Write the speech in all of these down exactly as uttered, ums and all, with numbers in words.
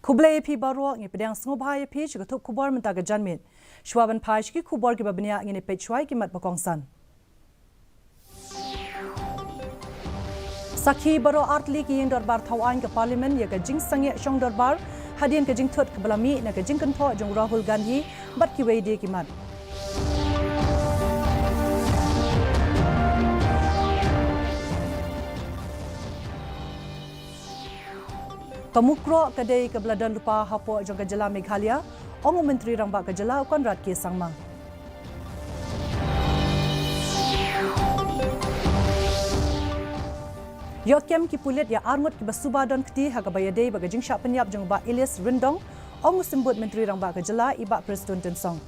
Khublei ïa phi baroh, ngi pdiang sngewbha ïa phi sha ka thup khubor mynta ka janmiet. Shuwa ban phai sha ki khubor kiba bniah, ngin ïa peit shuwa ïa ki mat ba kongsan. Sakhi baroh artylli ki ïing dorbar thaw aiñ ka Parliament ïa ka jingsangeh shong dorbar hadien ka jingthut kaba la mih na ka jingkynthoh jong u Rahul Gandhi bad kiwei de ki mat. Ka Mukroh ka dei kaba la don lypa hapoh jong ka jylla Meghalaya, ong u Myntri Rangbah ka jylla u Conrad K Sangma. Ïoh kem ki pulit ïa arngut kiba suba don kti ha kaba ïadei bad ka jingshah pynïap jong u Bah Elias Ryndong, ong u Symbud Myntri Rangbah ka jylla i Bah Prestone Tynsong.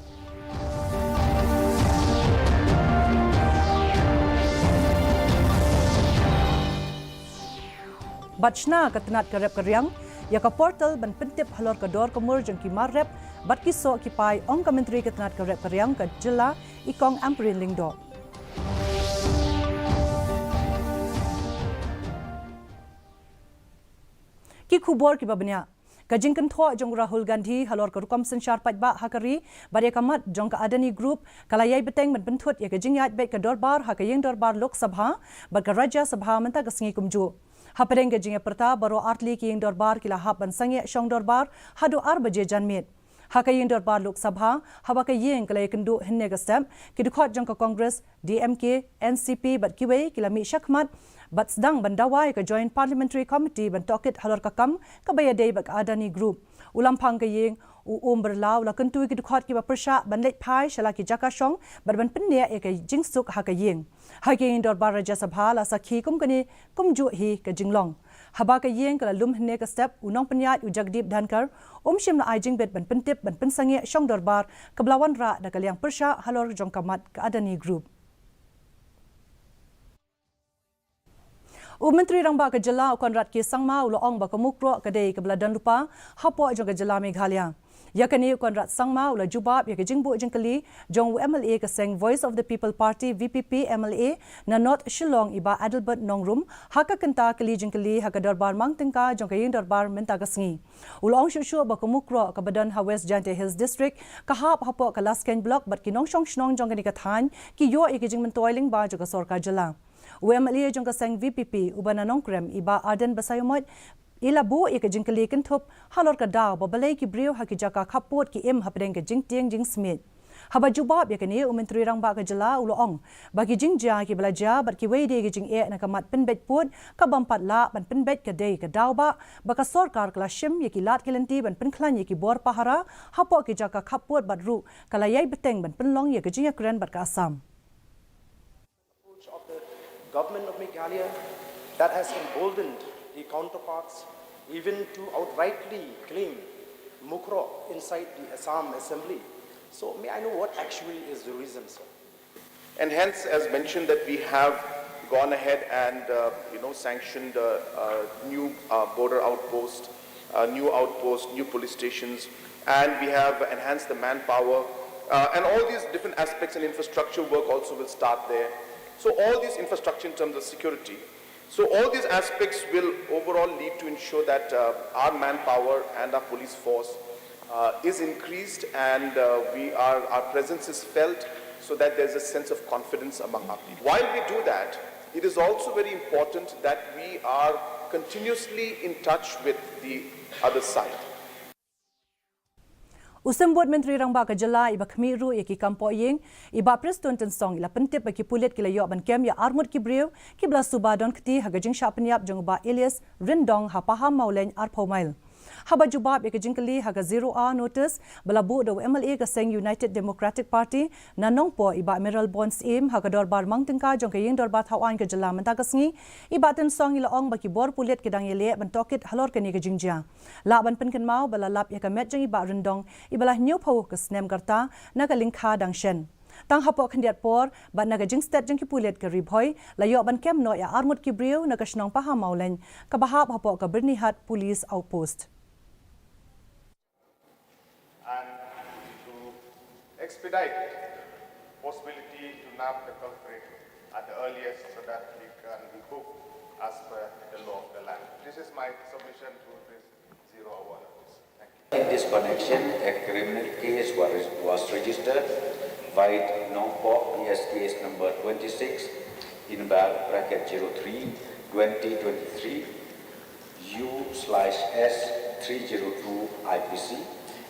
Bad shna ka tnat ka rep ka riang ïa ka portal ban pyntip halor ka dor ka mur jong ki mar rep bad ki soh ki pai, ong ka Myntri ka tnat ka rep ka riang ka jylla i Kong Ampareen Lyngdoh. Ki khubor kiba bniah. Ka jingkynthoh jong u Rahul Gandhi halor ka rukom synshar paidbah ha ka ri bad ïa ka mat jong ka Adani Group ka la ïai bteng ban pynthut ïa ka jingïaid beit ka dorbar ha ka ïing dorbar Lok Sabha bad ka Rajya Sabha mynta ka sngi kumjuh. Hapdeng ka jingïapyrta, baroh artylli ki ïing dorbar ki la hap ban sangeh shong dorbar haduh ar baje janmiet. Ha ka ïing dorbar Lok Sabha, haba ka ïing ka la ïakynduh hynne ka step, ki dkhot jong ka Congress, D M K, N C P bad kiwei ki la mih shakhmat bad sdang ban dawa ïa ka Joint Parliamentary Committee ban tohkit halor ka kam kaba ïadei bad ka Adani Group. U Lamphang ka ïing, u Om Birla, u la kyntu ïa ki dkhot kiba pyrshah ban leit phai sha la ki jaka shong bad ban pynneh ïa ka jingsuk ha ka ïing. Ha ka ïing dorbar Rajya Sabha la sakhi kum kane kumjuh hi ka jinglong. Haba ka ïing ka la lum hynne ka step, u nongpynïaid u Jagdeep Dhankhar um shym la ai jingbit ban pyntip ban pynsangeh shong dorbar kaba la wanrah da ka liang pyrshah halor jong ka mat ka Adani Group. U Myntri Rangbah ka jylla u Conrad K Sangma u la ong ba ka Mukroh ka dei kaba la don lypa hapoh jong ka jylla Meghalaya. Ïa kane u Conrad Sangma u la jubab ïa ka jingbuh jingkylli jong u M L A ka seng Voice of the People Party, V P P, M L A na North Shillong i Bah Adelbert Nongrum ha ka kynta kylli jingkylli ha ka dorbar mang tyngka jong ka ïing dorbar mynta ka sngi. U la ong shuh shuh ba ka Mukroh kaba don ha West Jaintia Hills District ka hap hapoh ka Laskeiñ Block bad ki nongshong shnong jong kane ka thaiñ ki ïoh ïa ka jingmyntoi lyngba jong ka sorkar jylla. U M L A jong ka seng V P P uba na Nongkrem i Bah Ardent Basaiawmoit i la buh ïa ka jingkylli kynthup halor ka daw ba balei ki briew ha ki jaka khappud ki im hapdeng ka jingtieng jingsmiej. Haba jubab ïa kane, u Myntri Rangbah ka jylla u la ong ba ki jingjia kiba la jia bad kiwei de ki jingeh na ka mat pynbeit pud, ka bym pat lah ban pynbeit ka dei ka daw ba, ba ka sorkar ka la shim ïa ki lad ki lynti ban pynkhlaiñ ïa ki bor pahara hapoh ki jaka khappud bad ruh ka la ïai bteng ban pynlong ïa ka jingïakren bad ka Assam. Approach of the government of Meghalaya that has emboldened the counterparts even to outrightly claim Mukroh inside the Assam Assembly. So may I know what actually is the reason, sir? And hence, as mentioned, that we have gone ahead and, uh, you know, sanctioned a, a new, uh, border outpost, a new outpost, new police stations, and we have enhanced the manpower, uh, and all these different aspects and infrastructure work also will start there. So all these infrastructure in terms of security, so all these aspects will overall lead to ensure that, uh, our manpower and our police force, uh, is increased and, uh, we are, our presence is felt so that there's a sense of confidence among our people. While we do that, it is also very important that we are continuously in touch with the other side. U Symbud Myntri Rangbah ka jylla iba khmih ruh ïa ki kam pohïing, i Bah Prestone Tynsong, i la pyntip ba ki pulit ki la ïoh ban kem ïa arngut ki briew kiba la suba don kti ha ka jingshah pynïap jong u Bah Elias Ryndong ha Pahammawlein arphew mail. Haba jubab ïa ka jingkylli ha ka zero hour notice ba la buh da u M L A ka seng United Democratic Party na Nongpoh, i Bah Mayralborn Syiem, ha ka dorbar mang tyngka jong ka ïing dorbar thaw aiñ ka jylla mynta ka sngi, i Bah Tynsong i la ong ba ki bor pulit ki dang ïaleh ban tohkit halor kane ka jingjia. Lah ban pynkynmaw ba la lap ïa ka met jong i Bah Ryndong iba la hynñiewphew ka snem ka rta na ka lyngkha dang shen. Tang hapoh khyndiat por bad na ka jingstet jong ki pulit ka Ri Bhoi la ïoh ban kem noh ïa arngut ki briew na ka shnong Pahammawlein kaba hap hapoh ka Byrnihat Police Outpost. And to expedite possibility to nab the culprit at the earliest so that he can be booked as per the law of the land. This is my submission to this zero hour notice. connection, a criminal case was, was registered, White Nongpok, P S case number twenty-six, in bar bracket zero three, twenty twenty-three, U slash S three zero two I P C,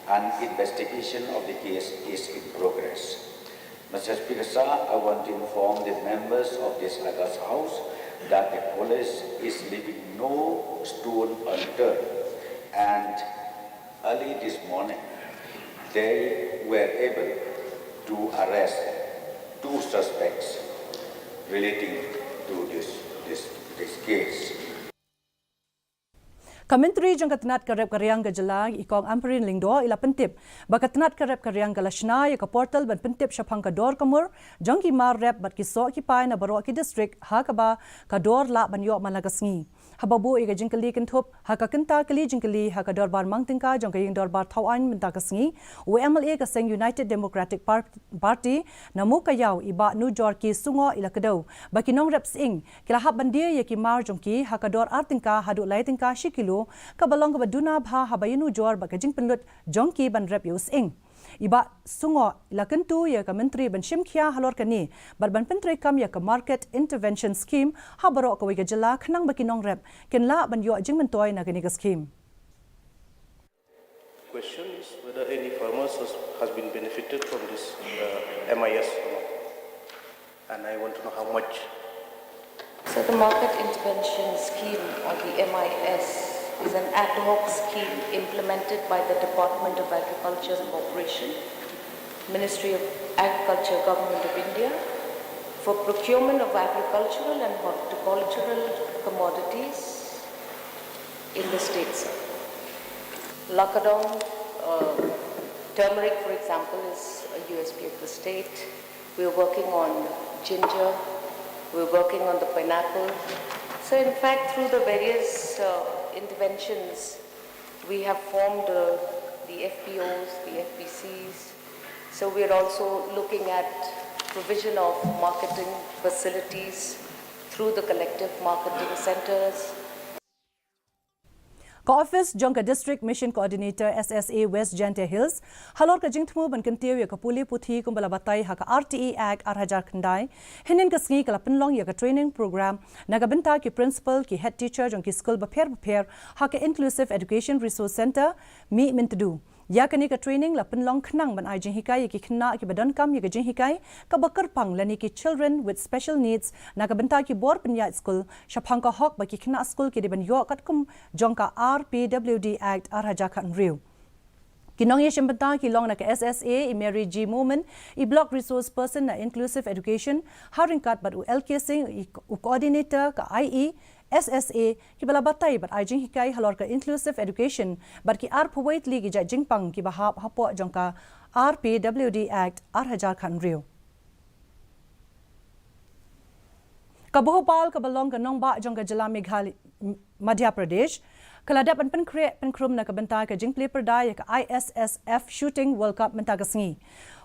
and investigation of the case is in progress. Mister Speaker, sir, I want to inform the members of this august house that the police is leaving no stone unturned, and early this morning they were able to arrest two suspects relating to this, this, this case. Ka Myntri jong ka tnat ka rep ka riang ka jylla, i Kong Ampareen Lyngdoh, i la pyntip ba ka tnat ka rep ka riang ka la shna ïa ka portal ban pyntip shaphang ka dor ka mur jong ki mar rep bad ki soh ki pai na baroh ki district, ha kaba ka dor lah ban ïoh man la ka sngi. Haba buh ïa ka jingkylli kynthup ha ka kynta kylli jingkylli ha ka dorbar mang tyngka jong ka ïing dorbar thaw aiñ mynta ka sngi, u M L A ka seng United Democratic Par- Party na Mowkaiaw, i Bah Nujorki Sungoh, i la kdew ba ki nongrep sying ki la hap ban die ïa ki mar jong ki ha ka dor ar tyngka haduh lai tyngka shi kilo, kaba long kaba duna bha haba ïanujor bad ka jingpynlut jong ki ban rep ïa u sying. I Bah Sungoh i la kyntu ïa ka Myntri ban shim khia halor kane bad ban pyntreikam ïa ka Market Intervention Scheme ha baroh kawei ka jylla, khnang ba ki nongrep kin lah ban ïoh jingmyntoi na kane ka scheme. Question is whether any farmers has, has been benefited from this uh, M I S or not. And I want to know how much. So the Market Intervention Scheme, or the M I S, is an ad hoc scheme implemented by the Department of Agriculture and Cooperation, Ministry of Agriculture, Government of India, for procurement of agricultural and horticultural commodities in the state, sir. Lakadong, uh, turmeric, for example, is a U S P of the state. We're working on ginger. We're working on the pineapple. So, in fact, through the various uh, interventions, we have formed uh, the F P Os, the F P Cs. So, we're also looking at provision of marketing facilities through the collective marketing centers. Ka office jong ka District Mission Coordinator, S S A, West Jaintia Hills, halor ka jingthmu ban kyntiew ïa ka pule puthi kumba la batai ha ka R T E Act ar hajar khyndai, hynnin ka sngi ka la pynlong ïa ka training program na ka bynta ki principal, ki head teacher jong ki skul bapher bapher ha ka Inclusive Education Resource Centre, Mihmyntdu. Ïa kane ka training la pynlong khnang ban ai jinghikai ïa ki khynnah kiba donkam ïa ka jinghikai kaba kyrpang lane ki children with special needs, na ka bynta ki bor pynïaid skul, shaphang ka hok ba ki khynnah skul ki dei ban ïoh katkum jong ka R P W D Act ar hajar khathynriew. Ki nongïashim bynta ki long na ka S S A, i Mary G Momin, i Block Resource Person na Inclusive Education, ha ryngkat bad u L K Singh, i, u Coordinator ka I E, S S A, kiba la batai bad ai jinghikai halor ka Inclusive Education bad ki arphew wei tylli ki jait jingpang kiba hap hapoh jong ka R P W D Act ar hajar khathynriew. Ka Bhopal kaba long ka nongbah jong ka jylla Meghalaya, Madhya Pradesh, ka la dep ban pynkhreh pynkrum na ka bynta ka jingplie pyrda ïa ka I S S F Shooting World Cup mynta ka sngi.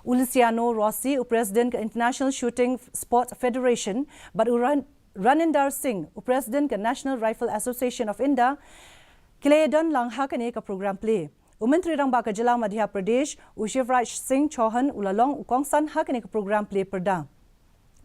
U Luciano Rossi, u President ka International Shooting Sport Federation, bad u Ran- Raninder Singh, u President ka National Rifle Association of India, ki la ïadon lang ha kane ka program plie. U Myntri Rangbah ka jylla Madhya Pradesh, u Shivraj Singh Chouhan, u la long u kongsan ha kane ka program plie pyrda.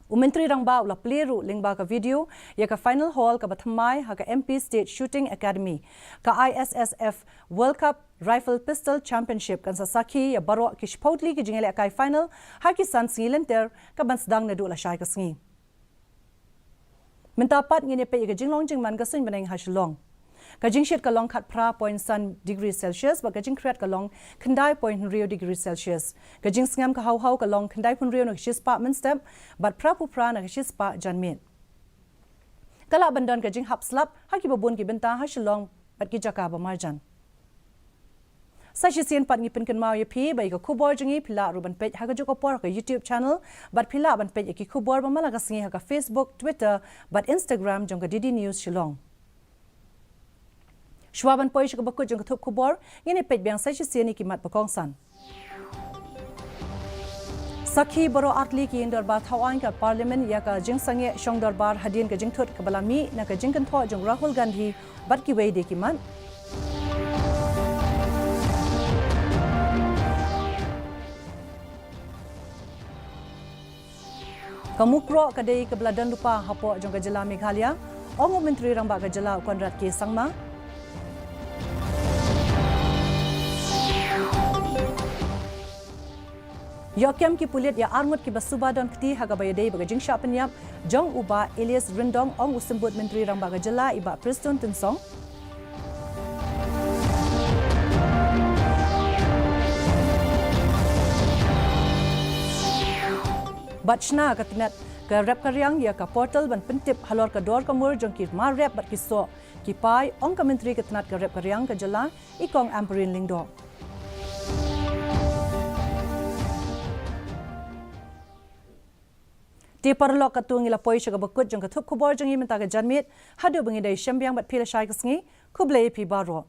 U Myntri Rangbah u la plie ruh lyngba ka video ïa ka final haul kaba thymmai ha ka M P State Shooting Academy. Ka I S S F World Cup Rifle Pistol Championship kan sa sakhi ïa baroh ki shiphew tylli ki jingïalehkai final ha ki san sngi lynter, kaban sdang naduh lashai ka sngi. Mynta pat ngin ïa peit ïa ka jinglong jingman ka suiñbneng ha Shillong. Ka jingshit ka long khatphra point san degree Celsius bad ka jingkhriat ka long khyndai point hynriew degree Celsius. Ka jingsngem ka haw haw ka long khyndaiphew hynriew na ka shispah mynstep bad phraphew phra na ka shispah janmiet. Ka lah ban don ka jinghap slap ha kiba bun ki bynta ha Shillong bad ki jaka ba marjan. Sa shisien pat ngi pynkynmaw ïa phi ba ïa ka khubor jong ngi phi lah ruh ban peit ha kajuh ka por ha ka YouTube channel, bad phi lah ban peit ïa ki khubor ba man la ka sngi ha ka Facebook, Twitter bad Instagram jong ka D D News Shillong. Shuwa ban poi sha kaba kut jong ka thup khubor, ngin ïa peit biang sa shisien ïa ki mat ba kongsan. Sakhi baroh artylli ki ïing dorbar thaw aiñ ka Parliament ïa ka jingsangeh shong dorbar hadien ka jingthut kaba la mih na ka jingkynthoh jong Rahul Gandhi bad kiwei de ki mat. Ka Mukroh ka dei kaba la don lypa hapoh jong ka jylla Meghalaya, ong u Myntri Rangbah ka jylla u Conrad K Sangma. Ïoh kem ki pulit ïa arngut kiba suba don kti ha kaba ïadei bad ka jingshah pynïap jong u Bah Elias Ryndong, ong u Symbud Myntri Rangbah ka jylla i Bah Prestone Tynsong. Bad shna ka tnat ka rep ka riang ïa ka portal ban pyntip halor ka dor ka mur jong ki mar rep bad ki soh ki pai, ong ka Myntri ka tnat ka rep ka riang ka jylla i Kong Ampareen Lyngdoh. Te paralok, katto ngi la poi sha kaba kut jong ka thup khubor jong ngi mynta ka janmiet. Haduh ba ngin da ïashem biang bad phi lashai ka sngi, khublei ïa phi baroh.